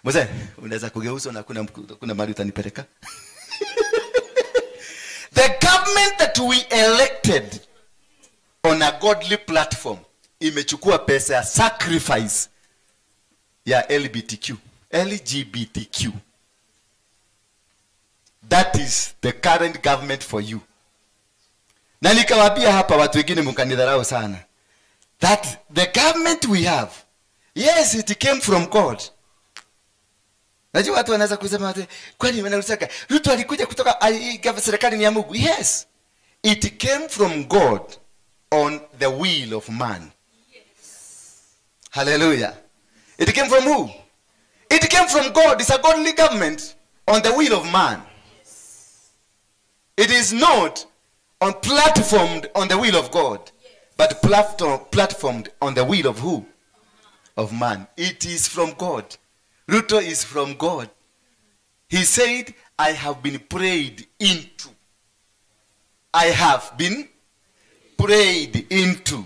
Mzee, unaweza kugeuzwa na kuna mahali utanipeleka. The government that we elected on a godly platform imechukua pesa ya sacrifice ya LGBTQ. LGBTQ. That is the current government for you. Na nikawaambia hapa watu wengine mkanidharau sana. That the government we have, yes, it came from God. Najua watu wanaweza kusema kwani wanarusaka Ruto alikuja kutoka serikali ni ya Mungu. Yes. It came from God on the will of man. Yes. Hallelujah. It came from who? It came from God. It's a godly government on the will of man. Yes. It is not on platformed on the will of God, yes, but platformed on the will of who? Of man. It is from God. Ruto is from God. He said, I have been prayed into. I have been prayed into.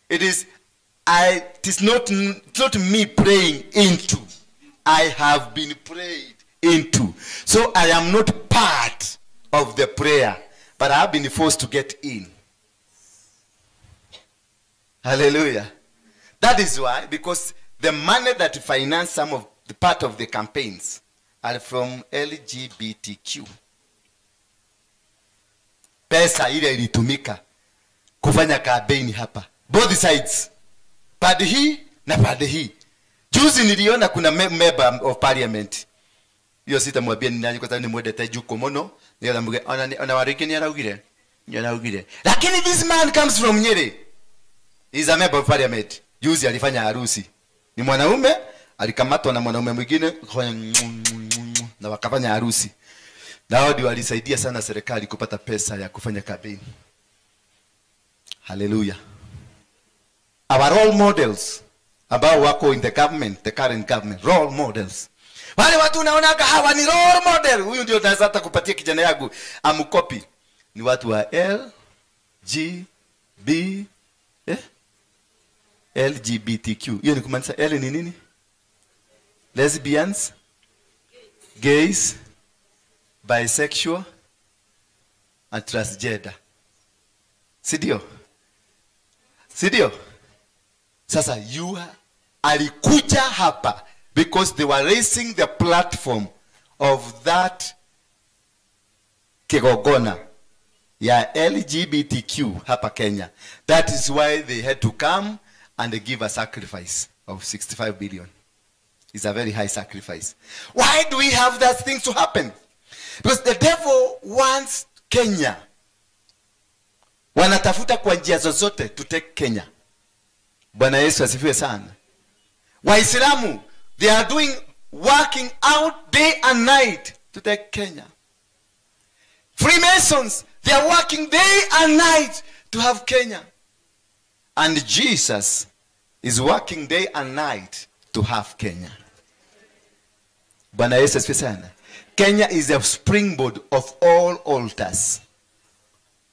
It is not me praying into. I have been prayed into. So I am not part of the prayer, but I have been forced to get in. Hallelujah. That is why, because the money that financed some of the part of the campaigns are from LGBTQ. Pesa ile ilitumika kufanya kampeni hapa. Both sides. Pande hii na pande hii. Juzi niliona kuna member of parliament. Hiyo sitamwambia ni nani kwa sababu ni mwendete juko mono. Nikamwambia ona wariki ni araugire. Ni araugire. Lakini this man comes from Nyeri. He is a member of parliament. Juzi alifanya harusi. Ni mwanaume alikamatwa na mwanaume mwingine na wakafanya harusi. Na hao ndio walisaidia sana serikali kupata pesa ya kufanya kampeni. Hallelujah. Our role models ambao wako in the government, the current government, role models. Wale watu unaonaga hawa ni role model. Huyu ndio naweza hata kupatia kijana yangu amkopi. Ni watu wa L G B LGBTQ. Hiyo ni kumaanisha L ni nini? Lesbians, gays, bisexual and transgender. Si ndio? Si ndio? Sasa you alikuja hapa because they were raising the platform of that kigogona ya LGBTQ hapa Kenya. That is why they had to come and give a sacrifice of 65 billion. It's a very high sacrifice. Why do we have that thing to happen? Because the devil wants Kenya. Wanatafuta kwa njia zozote to take Kenya. Bwana Yesu asifiwe sana. Waislamu, they are doing, working out day and night to take Kenya. Freemasons, they are working day and night to have Kenya. And Jesus is working day and night to have Kenya. Bwana Yesu asifiwe sana. Kenya is a springboard of all altars.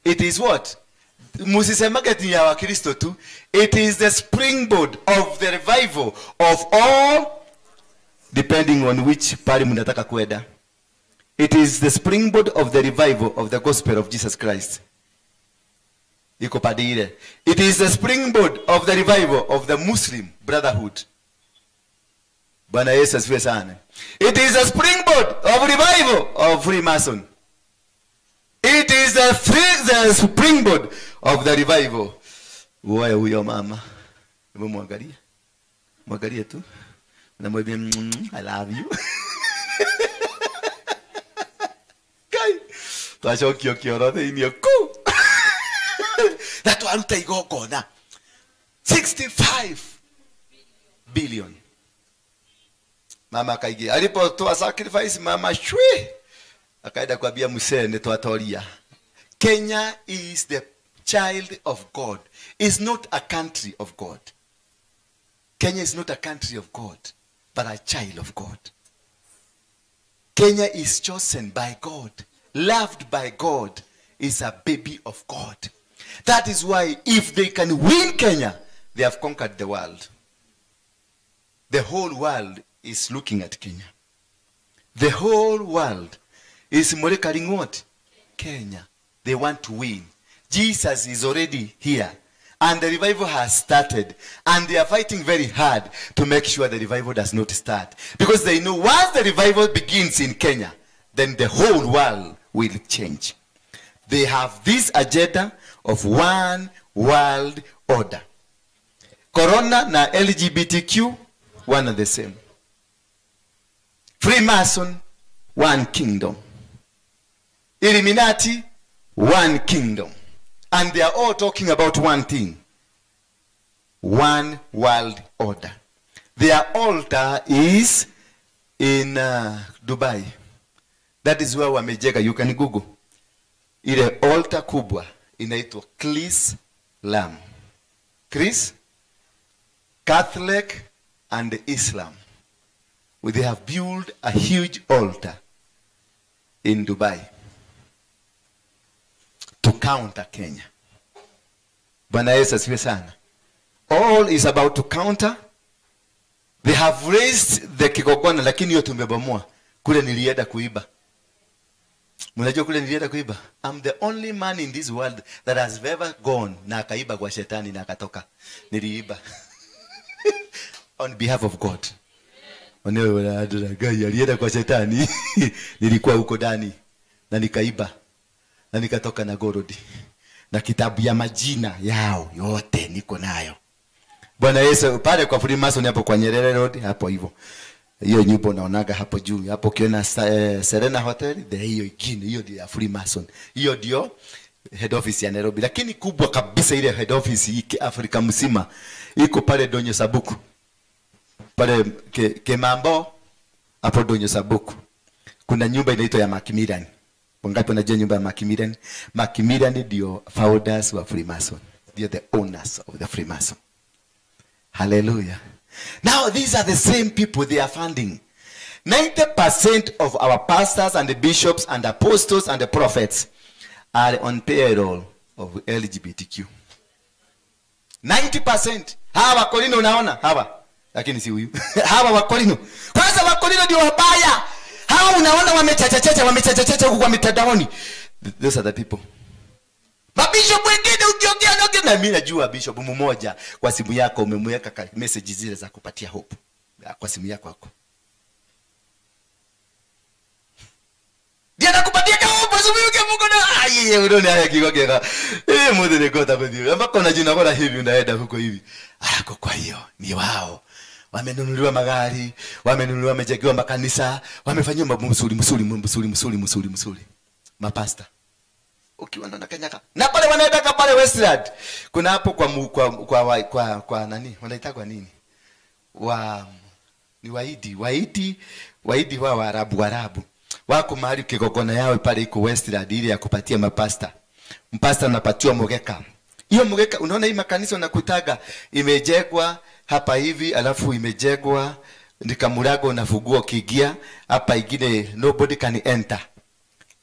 It is what? Musisemage ni ya Wakristo tu. It is the springboard of the revival of all, depending on which pari mnataka kwenda. It is the springboard of the revival of the gospel of Jesus Christ. Iko pande ile. It is the springboard of the revival of the Muslim Brotherhood. Bwana Yesu asifiwe sana. It is a springboard of revival of Freemason. It is the springboard of the revival. Wewe huyo mama, hebu muangalie. Muangalie tu. Namwambia I love you. Kai. Twacokio kioro thiini ku. Na twaruta igongona 65 billion. Mama akaingia. Alipotoa sacrifice mama shwe akaenda kuambia msee twatoria. Kenya is the child of God. Is not a country of God. Kenya is not a country of God, but a child of God. Kenya is chosen by God, loved by God, is a baby of God. That is why if they can win Kenya, they have conquered the world. The whole world is looking at Kenya. The whole world is monitoring what? Kenya. They want to win. Jesus is already here. And the revival has started. And they are fighting very hard to make sure the revival does not start. Because they know once the revival begins in Kenya, then the whole world will change. They have this agenda of one world order. Corona na LGBTQ, one and the same. Freemason, one kingdom. Illuminati, one kingdom. And they are all talking about one thing. One world order. Their altar is in Dubai. That is where wamejega. You can Google. Ile altar kubwa inaitwa Chrislam. Chris, Catholic and Islam. They have built a huge altar in Dubai to counter Kenya. Bwana Yesu asifiwe sana. All is about to counter. They have raised the kigogona, lakini hiyo tumebomoa. Kule nilienda kuiba. Mnajua kule nilienda kuiba? I'm the only man in this world that has ever gone na akaiba kwa shetani na akatoka. Niliiba. On behalf of God. Alienda kwa shetani. Nilikuwa huko ndani na nikaiba. Na nikatoka na gorodi. Na kitabu ya majina yao yote niko nayo. Bwana Yesu, pale kwa Freemason hapo kwa Nyerere Road hapo hivyo. Hiyo nyumba unaonaga hapo juu. Hapo ukiona Serena Hotel, hiyo ingine, hiyo ndio ya Freemason. Hiyo ndio head office ya Nairobi. Lakini kubwa kabisa ile head office iko Afrika mzima iko pale Donyo Sabuku. Pale Kemambo hapo Donyo Sabuku. Kuna nyumba inaitwa ya Macmillan. Wangapi wanajua nyumba ya Macmillan? Macmillan ndio founders wa Freemason. They are the owners of the Freemason. Hallelujah. Now these are the same people they are funding. 90% of our pastors and the bishops and apostles and the prophets are on payroll of LGBTQ. 90%. Hawa Wakorino unaona? Hawa. Lakini si huyu. Hawa Wakorino. Kwanza Wakorino ndio wabaya. Hawa unaona wamechachachacha, wamechachachacha huku kwa mitandaoni. Those are the people. Mabishop wengine ukiongea na na mimi najua bishop mmoja kwa simu yako umemweka message zile za kupatia hope. Kwa simu yako hapo. Ndiye anakupatia kama hope asubuhi Mungu na yeye unaona haya kigogeka. Mungu ni kota kwa ambako unajina bora hivi unaenda huko hivi. Kwa hiyo ni wao. Wamenunuliwa magari, wamenunuliwa, wamejengewa makanisa, wamefanywa mambo mzuri mzuri mzuri mzuri mzuri mzuri. Mapasta. Ukiwa na kanyaka. Na pale wanaenda pale Westland. Kuna hapo kwa nani? Wanaita kwa nini? Ni Waidi wa Waarabu. Wako mahali kigogona yao pale iko Westland ile ya kupatia mapasta. Mpasta anapatiwa mgeka. Hiyo mgeka unaona hii makanisa unakutaga imejengwa hapa hivi, alafu imejengwa nikamurago na funguo kigia hapa ingine, nobody can enter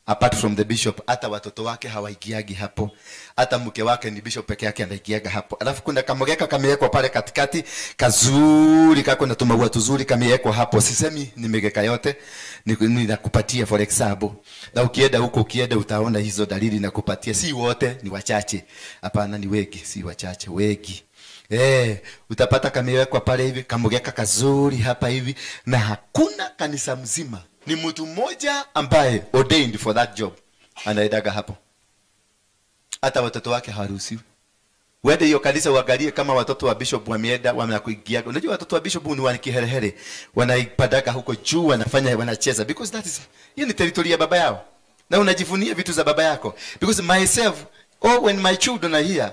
apart from the bishop. Hata watoto wake hawaigiagi hapo, hata mke wake ni bishop peke yake anaigiaga hapo. Alafu kuna kamogeka kamewekwa pale katikati kazuri kako na tumaua tuzuri kamewekwa hapo. Sisemi nimegeka yote, ninakupatia for example. Na ukienda huko, ukienda utaona hizo dalili nakupatia. Si wote, ni wachache. Hapana, ni wengi, si wachache, wengi. Utapata kamewekwa pale hivi kamogeka kazuri hapa hivi, na hakuna kanisa mzima. Ni mtu mmoja ambaye ordained for that job anaendaga hapo. Hata watoto wake hawaruhusiwi. Wende hiyo kanisa uangalie kama watoto wa bishop wameenda wanakuingia. Unajua watoto wa bishop ni wanakiherehere, wanaipadaga huko juu, wanafanya wanacheza, because that is, hiyo ni territory ya baba yao. Na unajivunia vitu za baba yako. Because myself, when my children are here,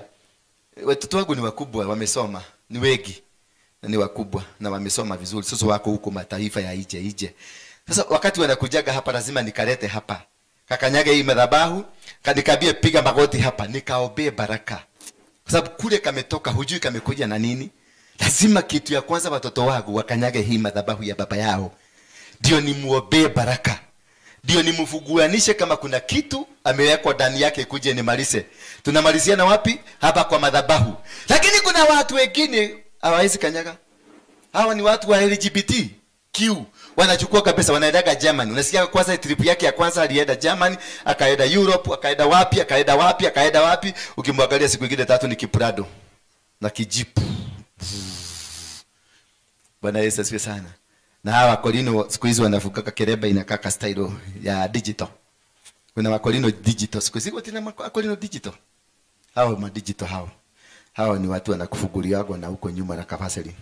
watoto wangu ni wakubwa, wamesoma, ni wengi. Na ni wakubwa na wamesoma vizuri. Sasa wako huko mataifa ya nje. Sasa wakati wanakujaga hapa lazima nikalete hapa. Kakanyage hii madhabahu, kanikabie piga magoti hapa, nikaombee baraka. Kwa sababu kule kametoka hujui kamekuja na nini. Lazima kitu ya kwanza watoto wangu wakanyage hii madhabahu ya baba yao. Ndio nimuombee baraka. Ndio nimfuguanishe kama kuna kitu amewekwa ndani yake kuje nimalize. Tunamalizia na wapi? Hapa kwa madhabahu. Lakini kuna watu wengine hawawezi kanyaga. Hawa ni watu wa LGBT. Kiu. Wanachukua kabisa, wanaendaga Germany. Unasikia kwanza trip yake ya kwanza alienda Germany, akaenda Europe, akaenda wapi, akaenda wapi, akaenda wapi. Ukimwangalia siku nyingine tatu ni Kiprado na kijipu. Bwana Yesu asifiwe sana. Na hawa Wakorino siku hizi wanavuka kereba inakaa style ya digital. Kuna Wakorino digital siku hizi, tena Wakorino digital. Hao ma digital hao. Hao ni watu wanakufungulia na huko nyuma na kafaseli.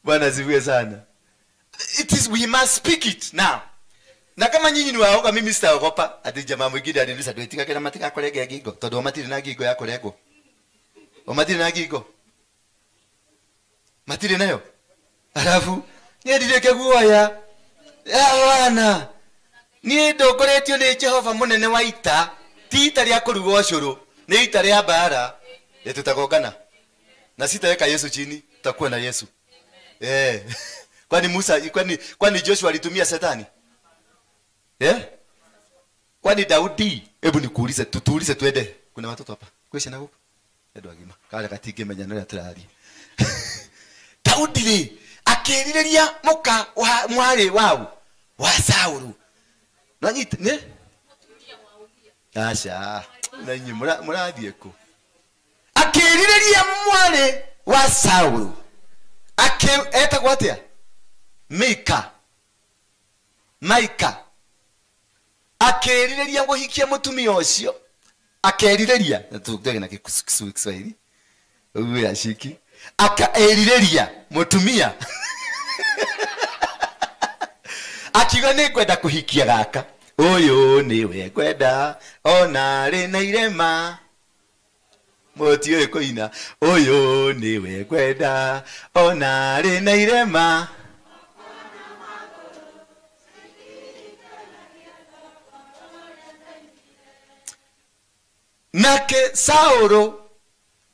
Bwana asifiwe sana. It is, we must speak it now. Na kama nyinyi ni waoga, mimi sitaogopa. Ati jamaa mwingine aliniuliza, "Ndio kila matika kolege gigo." Todo matiri na gigo ya kolego. O matiri na gigo. Matiri nayo. Alafu niendireke guoya. Wana. Ni ndokoretio ni Jehova munene wa ita. Ti ita ria kuruga ucuru, ni ita ria mbara. Tutagongana. Na sitaweka Yesu chini, tutakuwa na Yesu. Eh. Kwani Musa, kwani Joshua alitumia shetani? Eh? Kwani Daudi? Hebu nikuulize, tutuulize twende. Kuna watoto hapa. Kwesha na huko. Edo agima. Kale katige menya na turari. Daudi ri akirireria muka wa mwari wao wa Saulu. Nanyite ne? Asha. Na nyinyi murathie ku. Akirireria mwari wa Saulu. Etagwo atia? Mika. Maika. Akerireria guhikia mutumia ucio. Akerireria. Tuge na Kiswahili. Uwe ashiki. Akaerireria mutumia. Akiuga ni kwenda kuhikia gaka. Uyu niwe kwenda ona ri na irema. Mutiwe kuina. Uyu niwe kwenda ona ri na irema. Nake Sauro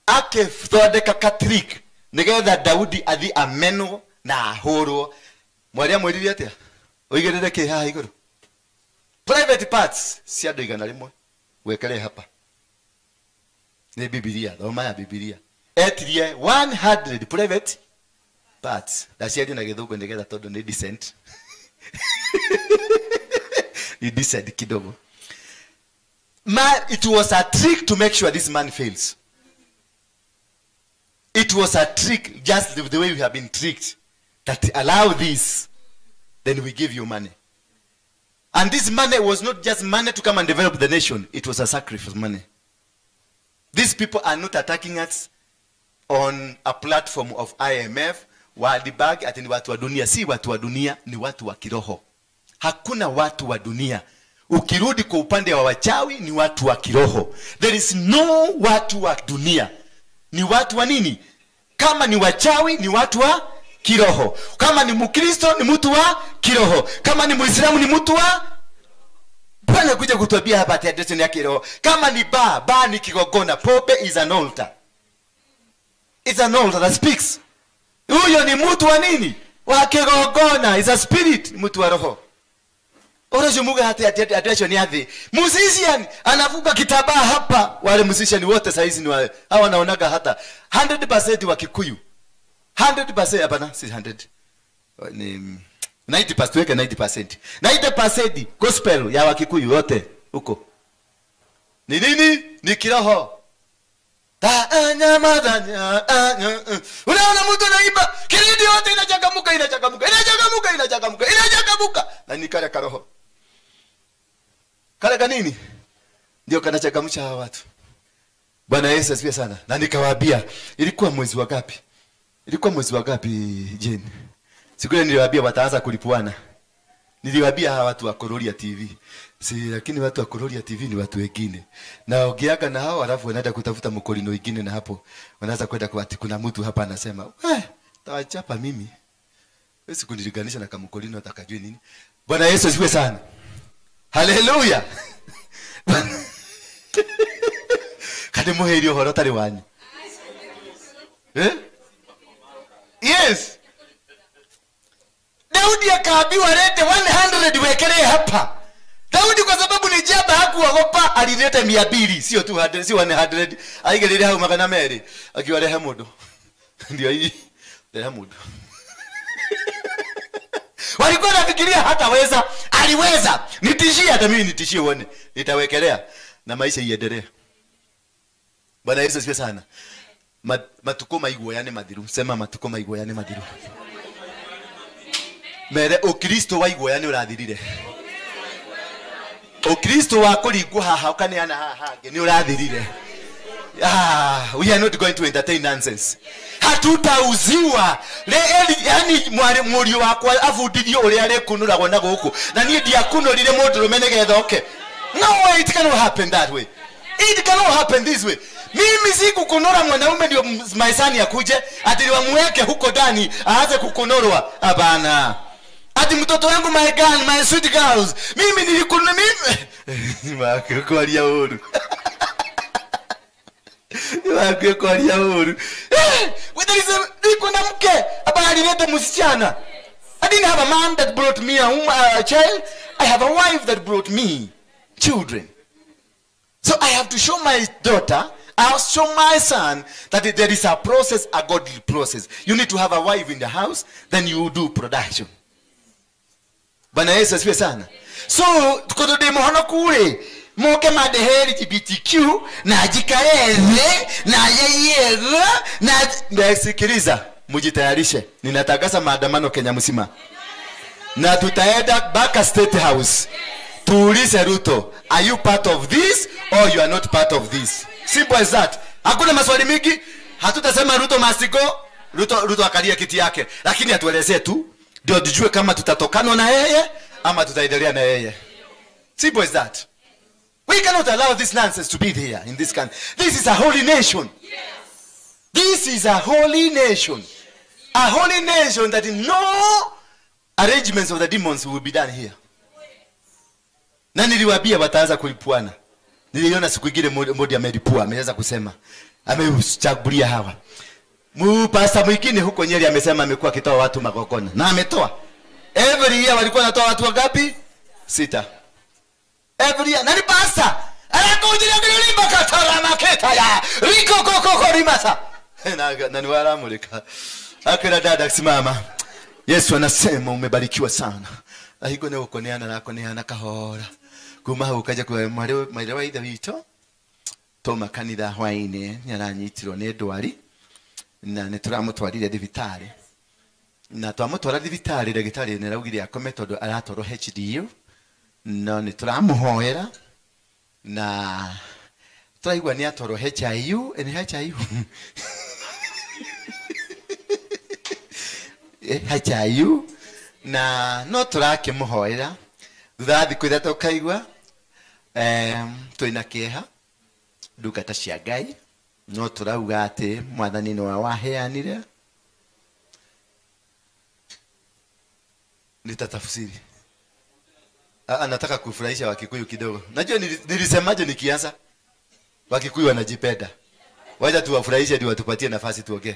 akithondeka katrik nigetha Daudi athi amenwo na ahurwo. Mwaria mwirire atia? Uigirire ki haha iguru? Private parts cia andu 100 wekere hapa. Ni Biblia, thoma ya Biblia. Etirie 100 private parts. Ndaciaria na githungu nigetha tondu ni decent. Ni decent kidogo. Man, it was a trick to make sure this man fails. It was a trick, just the way we have been tricked, that allow this, then we give you money. And this money was not just money to come and develop the nation. It was a sacrifice money. These people are not attacking us on a platform of IMF, World Bank, ati ni watu wa dunia. Si watu wa dunia, ni watu wa kiroho. Hakuna watu wa dunia. Ukirudi kwa upande wa wachawi ni watu wa kiroho. There is no watu wa dunia. Ni watu wa nini? Kama ni wachawi ni watu wa kiroho. Kama ni Mkristo ni mtu wa kiroho. Kama ni Muislamu ni mtu wa Bwana kuja kutuambia hapa ati address ni ya kiroho. Kama ni ba ni kigogona. Pope is an altar. It's an altar that speaks. Huyo ni mtu wa nini? Wa kigogona. Is a spirit, mtu wa roho. Orojo hati address ni athi. Musician anavuka kitabaa hapa. Wale musician wote saa hizi ni wale. Hawa wanaonaga hata 100% wa Kikuyu. 100% hapana, si 100. Ni 90%, tuweke 90%. 90% gospel ya Wakikuyu wote huko. Ni nini? Ni kiroho. Unaona mtu anaimba, kirindi yote inachangamuka, inachangamuka, inachangamuka, inachangamuka, inachangamuka. Na ni kale karoho. Kale kanini? Ndio kanachangamsha hawa watu. Bwana Yesu asifiwe sana. Na nikawaambia, ilikuwa mwezi wa ngapi? Ilikuwa mwezi wa ngapi, Jane? Siku ile niliwaambia wataanza kulipuana. Niliwaambia hawa watu wa Kororia TV. Si, lakini watu wa Kororia TV ni watu wengine. Na ongeaga na hao alafu wanaenda kutafuta mkorino wengine na hapo wanaanza kwenda kwa ati kuna mtu hapa anasema, "Eh, tawachapa mimi." Wewe sikunilinganisha na kamkorino atakajue nini. Bwana Yesu asifiwe sana. Haleluya. Kadi muheri uhoro tari wanyu. Eh? Yes. Daudi akaambiwa lete 100 wekelee hapa. Daudi kwa sababu ni jaba hakuogopa, alileta 200, sio 200, sio 100. Aigerere hau 200 akiwarehe mundu. Ndio hii. Rehe mundu. Walikuwa wanafikiria hataweza, aliweza. Nitishie hata mimi nitishie uone. Nitawekelea na maisha iendelee. Bwana Yesu asifiwe sana. Matuko maiguo yani mathiru. Sema matuko maiguo yani mathiru. Mere Ukristo wa iguo yani urathirire. Ukristo wa kuringwo haha ukaneana haha hangi ni urathirire. We are not going to entertain nonsense. Hatutauziwa. Yani mũriũ wakwa abundithio ũrĩa arĩkunũragwo na gũkũ. Na niĩ ndiakunũrire mũndũrũme nĩgetha oke. No way, it cannot happen that way. It cannot happen this way. Mimi sikukunora mwanaume ndio maisani akuje ati wamweke huko ndani aanze kukunorwa. Hapana. Ati mtoto wangu, my girl, my sweet girls, mimi nilikununa mimi. Makwaria uru. Makwaria uru. Whether is niko na mke hapa alileta msichana. I didn't have a man that brought me a child. I have a wife that brought me children. So I have to show my daughter, I'll show my son that there is a process, a godly process. You need to have a wife in the house, then you do production. Bwana Yesu asifiwe sana. So tukodo de mohono kule moke madehe LGBTQ na jikaeze na yeyega na sikiliza, mjitayarishe. Ninatangaza maandamano Kenya mzima. Na tutaenda back State House. Tuulize Ruto, are you part of this or you are not part of this? Simple as that. Hakuna maswali mingi. Hatutasema Ruto must go. Ruto akalia kiti yake. Lakini atuelezee tu ndio tujue kama tutatokana na yeye ama tutaendelea na yeye. Simple as that. We cannot allow this nonsense to be there in this country. This is a holy nation. This is a holy nation. A holy nation that no arrangements of the demons will be done here. Na niliwaambia wataanza kulipuana. Niliona siku nyingine Modi amelipua, ameweza kusema. Amechagulia hawa. Pastor mwingine huko Nyeri amesema amekuwa akitoa watu magogona. Na ametoa. Every year walikuwa wanatoa watu wangapi? 6. Every year. Na ni pastor. Anakuja kulimba katara maketa ya. Riko koko rimasa. Na ni wala mulika. Akira dada simama. Yesu anasema umebarikiwa sana. Ahigo ne ukoneana na koneana kahora. Kuma hau kaja kwa mwari wa ithe witũ toma kanitha hwaine nĩaranyitirwo nĩ ndwari na nĩtũramũtwarire thibitarĩ na twamũtwara thibitarĩ ndagĩtarĩ nĩaraugire akome tondũ aratwarwo HDU no nĩtũramũhoera na tũraigua nĩatwarwo HIU nĩ HIU HIU na no tũrakĩmũhoera thutha wa thikũ ithatũ ũkaigua twĩna kĩeha ndungata cia Ngai no tũrauga atĩ mwathani nĩwe waheanire. Nitatafsiri. Nataka kufurahisha Wakikuyu kidogo. Najua nilisemaje nikianza? Wakikuyu wanajipenda. Wacha tuwafurahishe ndio watupatie nafasi tuongee.